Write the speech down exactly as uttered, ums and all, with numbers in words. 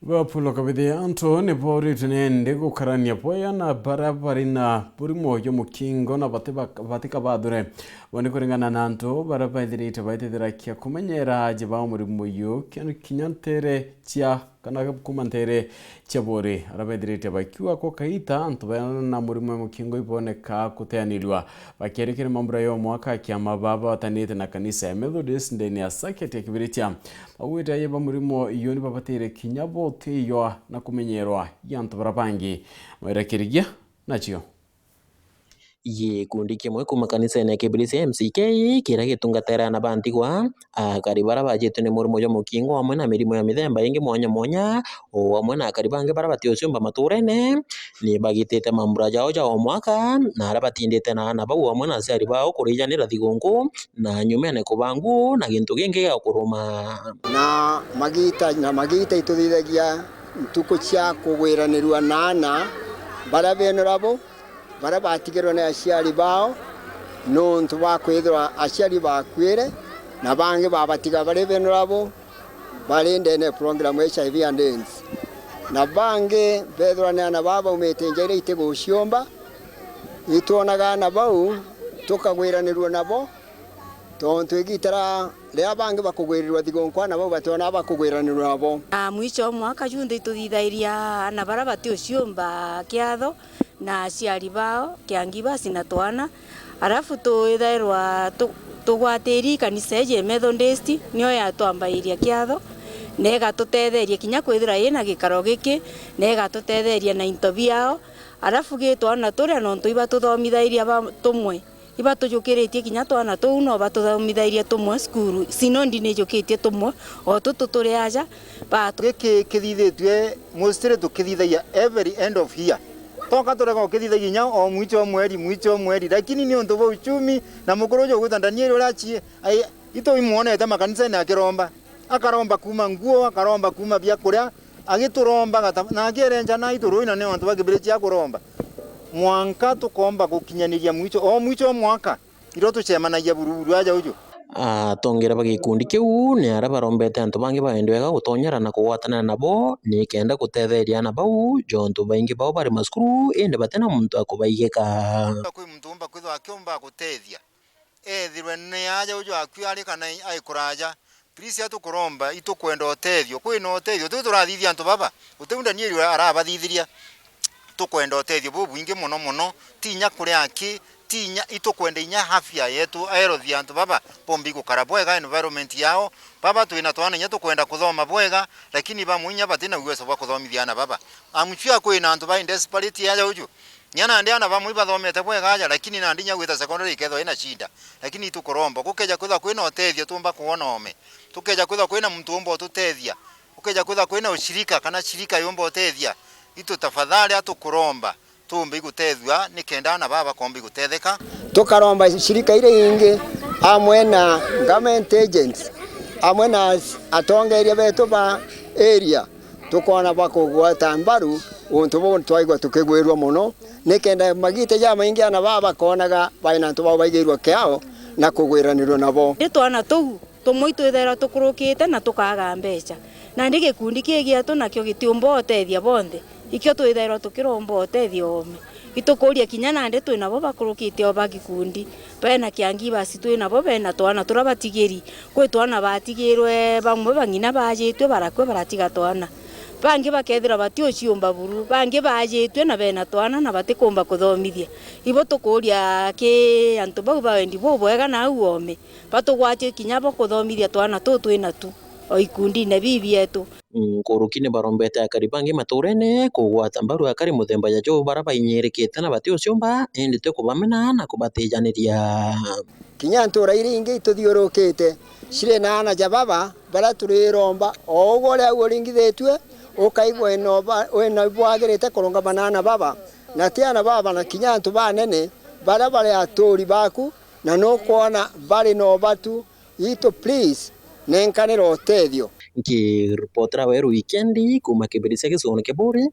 Bapulo kabithi, antu ni boritwe nende gukarania bwega na bara bari na murimo jwa mukingo na bati bak-, batikabathure. Bo ni kuringana na antu bara baithirite baitetherakia kumenyera aja bao murimo uyu, ki-, kinya ntere cia, kana kuma ntere cia buri. Ara baithirite bakiuga ko kaita antu bena murimo jwa mukingo iboneka kuteanirua. Bakiarikira mambura ya mwaka, kiama baba batanite na kanisa ya Methodist ndene ya circuit ya Kibiritia. Bagwite aye ba murimo iyo ni babatire kinya botiywa na kumenyerwa i antu bara bangi. Mwerekerigia nacio. Gikundi kimwe kuma kanisene ya Kibiritia M C K, kiria gitungatira ana ba ntigwa, akari bara bajitwe ni murimo jwa mukingo amwe na mirimo ya mithemba ingi mwanya mwanya, o amwe na akari bangi bara batiuciumba maturene, ni bagitite mambura jao ja o mwaka, na aria batindite na ana bau amwe na aciari bao kurijanira thigunku, na nyumene kubaa nguo na gintu gingi gia kuruma. Na magiita na magiita ituthithagia ntuku cia kugwiranirua na aana baria benura bo, baria batigirwe ni aciari bao, nontu bwa kwithirwa aciari bakuire, na bangi babatiga bari benura bo, bari ndene ya program ya H I V and AIDS. Na bangi bethirwa ni aana baa baumite nja iria itiguciumba, itwonaga aana bau, tukagwiranirua nabo, tontu igiita ra-, riria bangi bakugwirirwa thigunku, aana bau bationaga bakugwiranirua nabo. Na mwicho o mwaka junthe ituthithairia aana baria batiuciumba kiatho na aciari bao, kiangibasi na twana. Alafu twithairwa tu-, tugwatiri kanisa iji ya Methodist, nio yatwambairia kiatho, na igatutetheria kinya kwithira ina gikaro giki, na igatutetheria na into biao. Alafu gi twana turia nontu ibatuthomithagia ba-, tumwe, ibatujukiritie kinya twana tuu no batuthomithairie tumwe cukuru. Sinodi ni ijukitie tumwe, o tutu turi aja, batu- Giki kithithitue mostly tukithithagia every end of year. Toka turega ukithithagia inya o mwicho o mweri, mwicho o mweri, lakini ni untu bwa uchumi, na mukuru uju ugwita Danieli uria aci-, ai-, itu imwonete makanisene akiromba. Akaromba kuuma nguo, akaromba kuuma biakuria, agiturombaga ta, na akierenca na itu rui na ni antu ba Kibiritia akuromba. Mwanka tukomba gukinyaniria mwicho, o mwicho o mwaka, irio tucemanagia buruburu aja uju. Atongere ba gikundi kiu ni aria barombete antu bangi ba wendo wega gutonyera na kugwatanira nabo, ni kenda gutetheria aana bau, jontu baingi bao bari macukuru, indi batina muntu akubaigika. Kwi muntu umba kwithwa akiumba gutethia. Ethirwe ni aja uju akui ari kana ai kuraja, please, atukuromba, itukwenda utethio. Kwina utethio, tui turathithia antu baba, utiu Danieli arabathithiria. Tukwenda utethio bubwingi muno muno, ti inya kuria aki, ti inya, itukwenda inya afya yetu, health ya antu baba, bombi gukara bwega, environment yao. Baba, twina twana inya tukwenda kuthoma bwega, lakini bamwe inya batina uwezo bwa kuthomithia ana baba. I'm sure kwina antu ba in desperate aja uju, Nya nandi aana bamwe ibathomete bwega aja, lakini nandi inya gwita secondary ikethwa ina shida. Lakini itukuromba, gukeja kwithwa kwina utethio tuumba kwona ome. Tukeja kwithwa kwina muntu uumba ututethia. Ukeja kwithwa kwina ushirika kana shirika yumba utethia. Itu tafadhali atukuromba, tuumbe igutethua nikenda aana baa bakomba igutetheka. Tukaromba shirika iria ingi amwe na government agents, amwe na atongeria betu ba area. Tukoona bwa kugwata mbaru untu buu twaigua tukigwirua mono, nikenda magiita jamaingi aana baa bakoonaga baina antu bao baigirua kiao na kugwiranirua nabo. Ni twana tuu tumwe itwithairwa tukurukite na tukaaga mbeca, nandi gikundi kii gietu nakio gitiumba utethia bonthe, ikio twithairwa tukiromba utethio oome. Itukuuria kinya nandi twinabo bakurukite o ba gikundi. Bena kiangi basi twinabo, bena twana turia batigiri. Kwi twana batigirwe, bamwe ba ng'ina baajitue, barakua, baratiga twana. Bangi bakethirwa batiuciumba buru, bangi baajitue na bena twana na batikumba kuthomithia. Ibo tukuuria ki antu bau ba wendi bubwega na au oome, batugwatie kinya bo kuthomithia twana tuu twinatu o ikundine bii bietu. Nkuruki ni barombete akari bangi maturene kugwata mbaru akari muthemba ja juu bara bainyirikite na batiuciumba, indi ti kubamena na kubatijaniria. Kinya ntura iria ingi ituthiurukite ciri na aana ja baba, baria turiromba o ugwe uria au uringithitue, ukaigua wina uba-, wina bwagirite kurungama na aana baba, na ti aana baba na kinya antu banene baria bari aturi baku, na nukwona bari na ubatu. Itu, please, nenkanira utethio. Nkiripotera Weru Wikendi kuuma Kibiritia gicigone kia Buri,